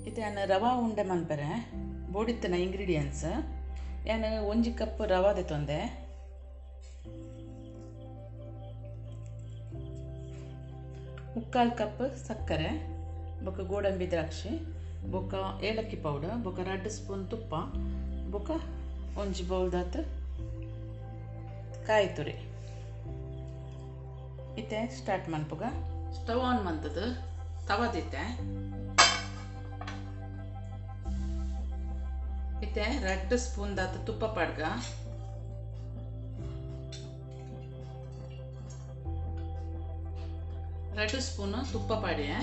ಇತ್ತೆ ಯಾನ್ ರವಾ ಉಂಡೆ ಮನ್ಪರೆ ಬೋಡಿತ್ತಿನ ಇಂಗ್ರೀಡಿಯೆಂಟ್ಸ್ ಯಾನ್ ಒಂಜಿ ಕಪ್ ರವಾ ದೆತೊಂದೆ ಮುಕ್ಕಾಲು ಕಪ್ ಸಕ್ಕರೆ ಬೊಕ ಗೋಡಂಬಿ ದ್ರಾಕ್ಷಿ ಬೊಕ ಏಲಕ್ಕಿ ಪೌಡರ್ ಬೊಕ 2 ಸ್ಪೂನ್ ತುಪ್ಪ ಬೊಕ ಒಂಜಿ ಬೌಲ್ ದಾತ್ ಕಾಯಿ ತುರಿ. ಇತ್ತೆ ಸ್ಟಾರ್ಟ್ ಮನ್ಪುಗ. ಸ್ಟವ್ ಆನ್ ಮಂತದು ತವದಿತ್ತೆ. ಇತ್ತೆ 2 ಸ್ಪೂನ್ ದಾತ್ ತುಪ್ಪ ಪಾಡ್ಗ. 2 ಸ್ಪೂನ್ ತುಪ್ಪ ಪಾಡಿಯೆ.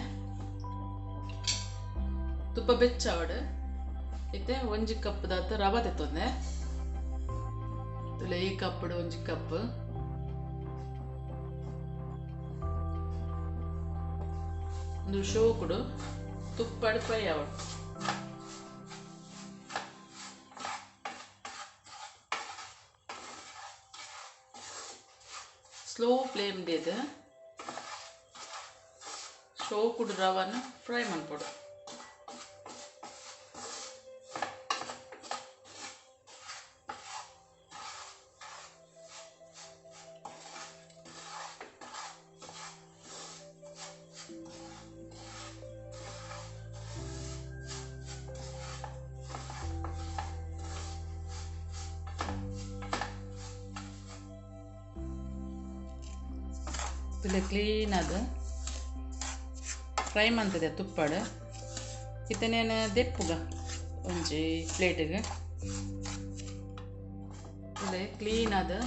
ತುಪ್ಪ ಬೆಚ್ಚಾವಡು. ಇತ್ತೆ ಒಂಜಿ ಕಪ್ ದಾತ್ ರವೆ ದೆತ್ತೊಂದೆ. ತುಲೆ ಈ ಕಪ್ಪುಡು ಒಂಜಿ ಕಪ್. ಒಂದು ಶೋಕುಡು ತುಪ್ಪಡು ಫ್ರೈ ಆವಡು. ಸ್ಲೋ ಫ್ಲೇಮ್ ದೇದು ಶೋಕುಡು ರವನ ಫ್ರೈ ಮನ್ಪೊಡು. ಕ್ಲೀನ್ ಅದು ಫ್ರೈ ಮಂತದೆ ತುಪ್ಪಡು. ಇತ್ತೆ ನೇನು ದೆಪ್ಪುಗ ಒಂಜಿ ಪ್ಲೇಟಿಗೆ. ಇಲ್ಲೇ ಕ್ಲೀನ್ ಅದು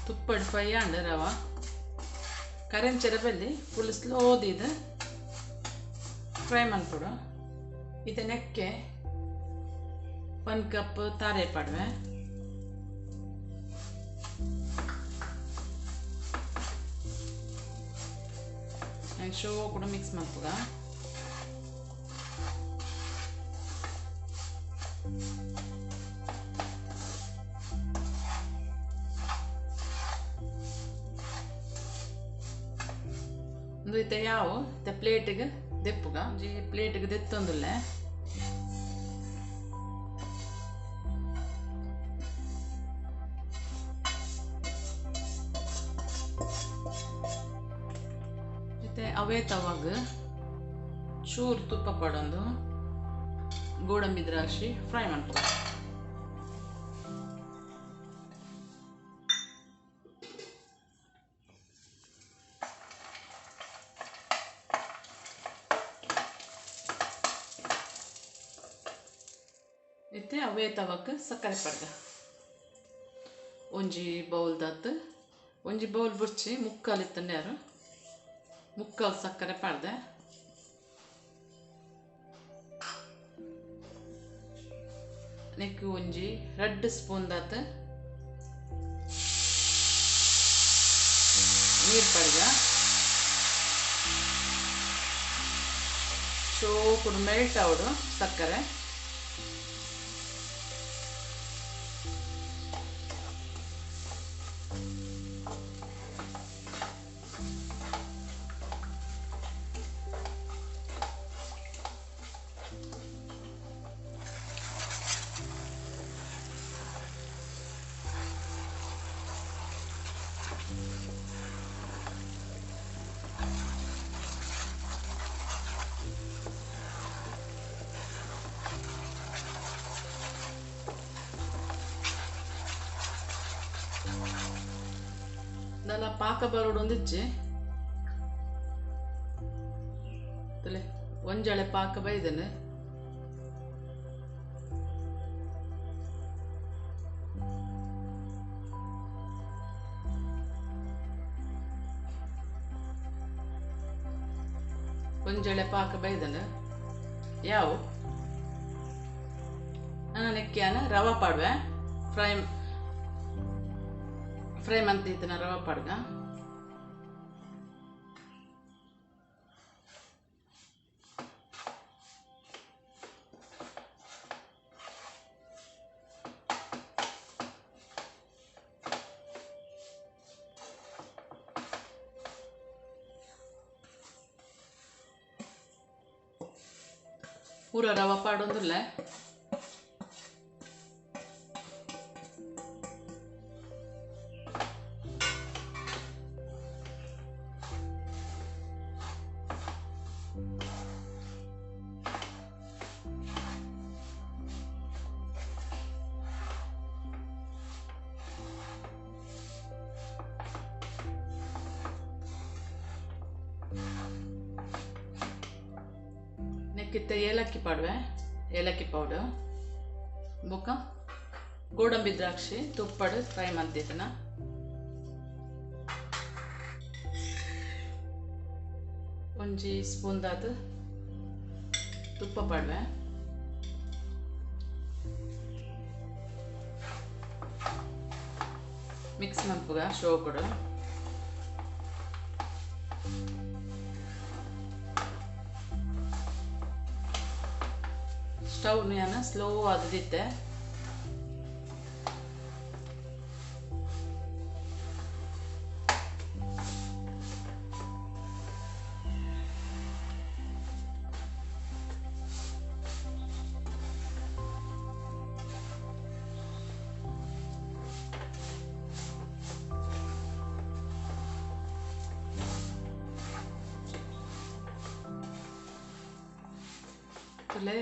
ತುಪ್ಪಡು ಫ್ರೈ ಆಂಡ್ ರವ ಕರೆಂಚರ ಬಲ್ಲಿ ಫುಲ್ ಸ್ಲೋ ದೀದು ಫ್ರೈ ಮನ್ಪೊಡು. ಇತ್ತೆ ನೆಕ್ಕೆ 1 ಕಪ್ ತಾರೆ ಪಾಡುವೆ. ಶೋ ಕೂಡ ಮಿಕ್ಸ್ ಮನ್ಪುಗ. ಒಂದು ಇತ್ತೆ ಯಾವ ಇತ್ತೆ ಪ್ಲೇಟಿಗೆ ದೆಪ್ಪುಗ. ಒಂಜಿ ಪ್ಲೇಟಿಗೆ ದೆತ್ತೊಂದುಲ್ಲೆ. ಅವೇ ತವಾಗ ಚೂರು ತುಪ್ಪ ಪಾಡೊಂದು ಗೋಡಂಬಿ ದ್ರಾಕ್ಷಿ ಫ್ರೈ ಮನ್ಪುಗ. ಇತ್ತೆ ಅವೇ ತವಕ್ ಸಕ್ಕರೆ ಪಾಡ್ಗ. ಒಂಜಿ ಬೌಲ್ ದಾತ್ ಒಂಜಿ ಬೌಲ್ ಬುರ್ಚಿ ಮುಕ್ಕಾಲು ಇತ್ತಂಡೆ ಯಾರು ಮುಕ್ಕಾಲು ಸಕ್ಕರೆ ಪಾಡ್ದೆ. ನೆಕ್ ಒಂಜಿ 2 ಸ್ಪೂನ್ ದಾತ್ ನೀರು ಪಾಡ್ಗ. ಶೋಕುಡು ಮೆಲ್ಟ್ ಆವಡು ಸಕ್ಕರೆ. ದಾಲ ಪಾಕ ಬರೋಡು ಒಂದಿಚ್ಚಿ ತುಲೆ ಒಂಜಳೆ ಪಾಕ ಬೈದನೆ. ಒಂಜಳೆ ಪಾಕ ಬೈದನೆ ಯಾವ ನೆಕ್ಕಿಯಾನ ರವಾ ಪಾಡುವೆ. ಫ್ರೈ ಫ್ರೈ ಮಂತಿತ್ತಿನ ರವಾ ಪಾಡ್ಗ. ಪೂರ ರವ ಪಾಡೊಂದುಲ್ಲೆ. ನೆಕ್ಕಿತ್ತ ಏಲಕ್ಕಿ ಪಾಡುವೆ, ಏಲಕ್ಕಿ ಪೌಡರ್ ಬೊಕ್ಕ ಗೋಡಂಬಿ ದ್ರಾಕ್ಷಿ ತುಪ್ಪಡು ಫ್ರೈ ಮಾಡ್ತಿದ್ದನ. ಒಂಜಿ ಸ್ಪೂನ್ ದಾತ್ ತುಪ್ಪ ಪಾಡುವೆ. ಮಿಕ್ಸ್ ಮನ್ಪುಗ ಶೋ ಕೊಡು. ಸ್ಟವ್ ನಾನು ಸ್ಲೋ ಆದದಿತ್ತೆ.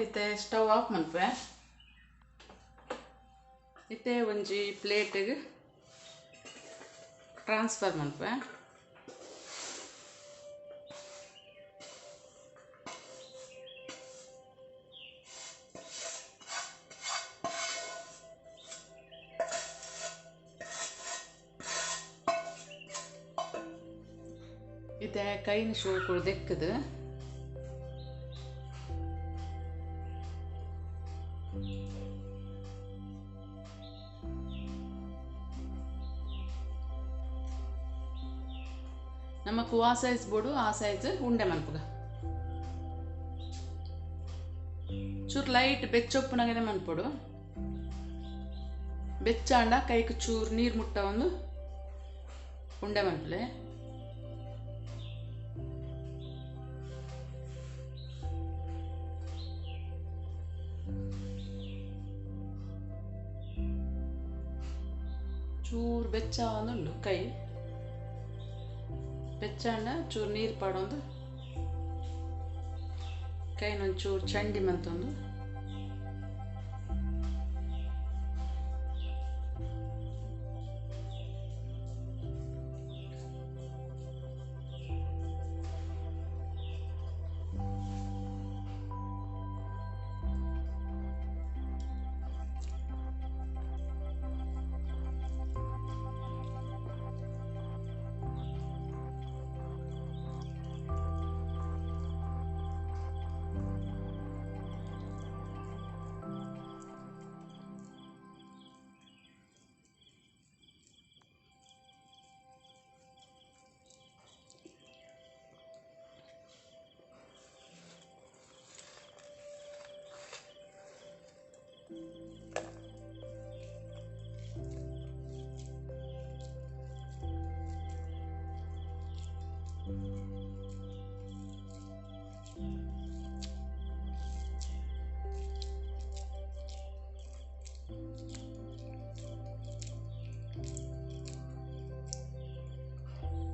ಇತ್ತೆ ಸ್ಟವ್ ಆಫ್ ಮನ್ಪೆ. ಇತ್ತೆ ಒಂಜಿ ಪ್ಲೇಟಿಗೆ ಟ್ರಾನ್ಸ್ಫರ್ ಮನ್ಪೆ. ಇತ್ತೆ ಕೈನ ಶೋ ಕೊಡ್ದೆಕ್ಕದು. ನಮಕ್ ಆ ಸೈಜ್ ಬೋಡು ಆ ಸೈಜ್ ಉಂಡೆ ಮನ್ಪುಗ. ಚೂರು ಲೈಟ್ ಬೆಚ್ಚೊಪ್ಪುನಾಗನೆ ಮನ್ಪೊಡು. ಬೆಚ್ಚಾಂಡ ಕೈಕ್ ಚೂರು ನೀರು ಮುಟ್ಟ ಒಂದು ಉಂಡೆ ಮನ್ಪುಲೆ. ಚೂರು ಬೆಚ್ಚ ಒಂದುಂಡು ಕೈ ಬೆಚ್ಚಾಂಡ ಚೂರು ನೀರು ಪಾಡೊಂದು ಕೈನೊಂಚೂರು ಚಂಡಿ ಮಂತೊಂದು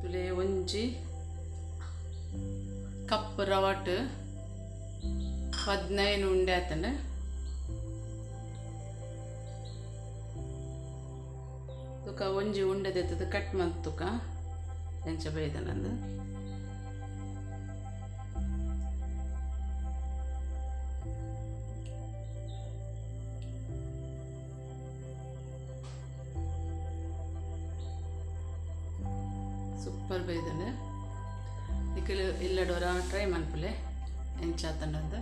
ತುಲೆ ಒಂಜಿ ಕಪ್ ರವಾಟ್ 15 ಉಂಡೆ ಆತಂಡ. ತುಕ ಒಂಜಿ ಉಂಡೆ ದೆತ್ತದ ಕಟ್ ಮಂತ್ ತುಕ ಎಂಚ ಬೈದನಂದು. ಸೂಪರ್ ಬೈದನೆ. ನಿಖಿಲ್ ಇಲ್ಲಡೋರ ಟ್ರೈ ಮನ್ಪುಲೆ ಎಂಚಾತಂಡಂದು.